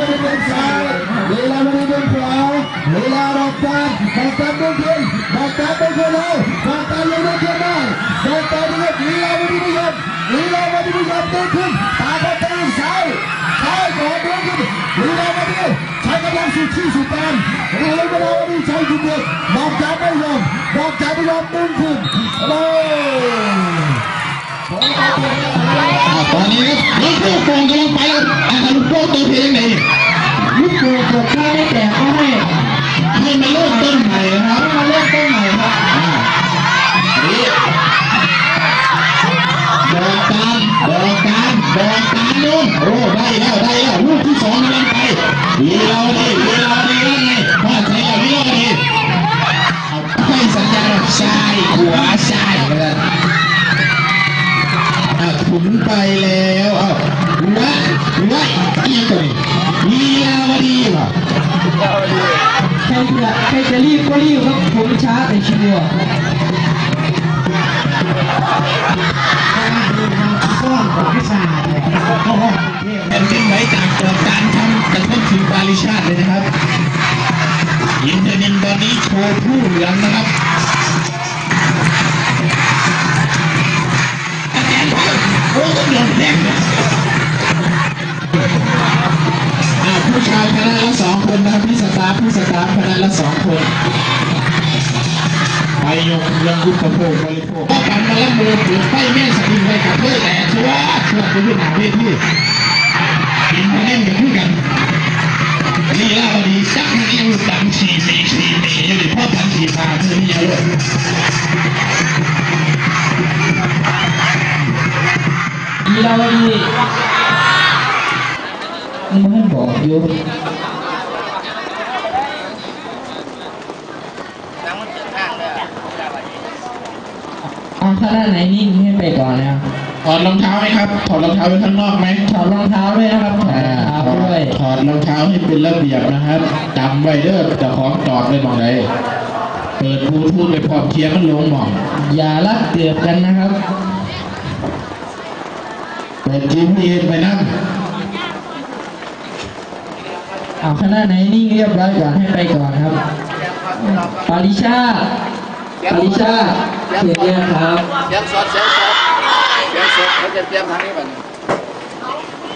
ວະດີເບິ່ງຊ້າຍ ລີລາວະດີເບິ່ງຂວາ ລີລາດອກຈັນ ດອກຈັນເບິ່ງຂຶ້ນ ດອກຈັນເບິ່ງຂຶ້ນເອົາ ດອກຈັນເບິ່ງຂຶ້ນມາ ດອກຈັນເບິ່ງ ລີລາວະດີບໍ່ຍອມ ລີລາວະດີບໍ່ຍອມ ເບິ່ງຂຶ້ນ ຕາກໍເບິ່ງຊ້າຍ ຊ້າຍກໍເບິ່ງຂຶ້ນ ລີລາວະດີ ໃຊ້ກຳລັງສຸດຊີ້ສຸດຕານ ລີລາວະດີໃຊ້ດຸເດືອດ ດອກຈັນບໍ່ຍອມ ດອກຈັນບໍ່ຍອມ ເບິ່ງຂຶ້ນ ໂອ້ ອ່າ ຕອນນີ້ ລູກໂປ່ງກຳລັງໄປແລ້ວ ອ່າ ລູກໂປ່ງຕົວເພຈັ່ງໃດນີ້ ລູກໂປ່ງຕົວຂ້າໄດ້ແຕກກໍໃຫ້ ໃຫ້ມາເລີ່ມຕົ້ນໃໝ່ນະ ໃຫ້ມາເລີ່ມຕົ້ນໃໝ່ນະ ອ່າ ນີ້ ດອກການ ດອກການ ດອກການ ໂອ້ ໄດ້ແລ້ວ ໄດ້ແລ້ວ ລູກທີສອງກຳລັງໄປ ວິລາວະດີ ວິລາວະດີ ວ່າໄງ ຮອດໃສແລ້ວ ວິລາວະດີ? ໃຫ້ສັນຍານວ່າຊ້າຍ ຂວາ ຊ້າຍ ວ່າຊັ້ນ ອ່ະ ຖົມໄປແລ້ວ ເອົ້າ ວະ ວະ ອີ່ຫຍັງຕົວນີ້ ລີລາວະດີບໍ? ໃຄຈະ ໃຄຈະລີບກໍລີບຄັບ ຖົມຊ້າແຕ່ຊິບົວ ແຜ່ນດິນໄຫວຈາກເກາະການທຳກະທົບເຖິງປາລິຊາດເລີຍນະຄັບ ອິນເຕີນິນຕອນນີ້ໂຊຜູ້ເຫຼືອງນະຄັບ ອາຈານ ໂອ້ ຕ້ອງໂດນແພງ ອ່າ ຜູ້ຊາຍຄະນະລະສອງຄົນນະຄັບ ມີສະຕາຟ ມີສະຕາຟຄະນະລະສອງຄົນ ໄປຍົກເລື່ອງອຸປະໂພກບໍລິໂພກ ກໍປັນມາລຳເລີເປີດໄຟແມ່ນສະຕິໄວ້ກັບເລີຍແຕ່ຊວດຊວດໄປຢູ່ໜ້າເວທີ ອິນເຕີເນັນກໍຄືກັນ ລີລາວະດີຈັກມັນຍັງດັງສີ່ສີ່ສີ່ນີ້ຢູ່ນີ້ ພໍປັນສີ່ຫ້າຄືນີ້ໂລດ ລີລາວະດີ ຍັງບໍ່ທັນບອກຢູ່. ອາ ຄະນະໄນນິ່ງໃຫ້ໄປກ່ອນແລ້ວ. ຖອດລອງເທ້າໄຫມຄັບ? ຖອດລອງເທ້າໄວ້ຂ້າງນອກໄໝ? ຖອດລອງເທ້າດ້ວຍນະຄັບ ຖອດລອງເທ້າດ້ວຍ ອ່າ ຖອດ ຖອດລອງເທ້າໃຫ້ເປັນລະບຽບນະຄັບ ຈຳໄວ້ເດີ ເຈົ້າຂອງຈອດໄວ້ໝ່ອງໃດ ເປີດບລູທູດໄປພ້ອມ ເຄຍມັນລົງໝ່ອງ ຢ່າລັກເກີບກັນນະຄັບ. ເປີດຈີພີເອັສໄປນຳ. ເອົາ ຄະນະໄນນິ່ງຮຽບຮ້ອຍກ່ອນ ໃຫ້ໄປກ່ອນຄັບ. ປາລິຊາດ ປາລິຊາດ ເຊີນເລີຍຄັບ. ສຽງສອດ ສຽງສອດ ສຽງສອດ ເຂົາຈະຕຽມທາງນີ້ບັດນີ້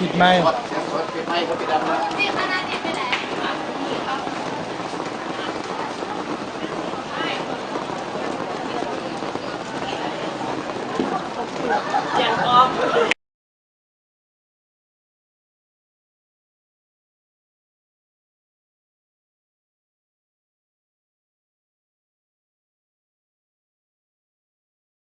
ປິດໄມ ສຽງສອດ ປິດໄມ ເຂົາປິດອັນນະ. ສຽງອອກ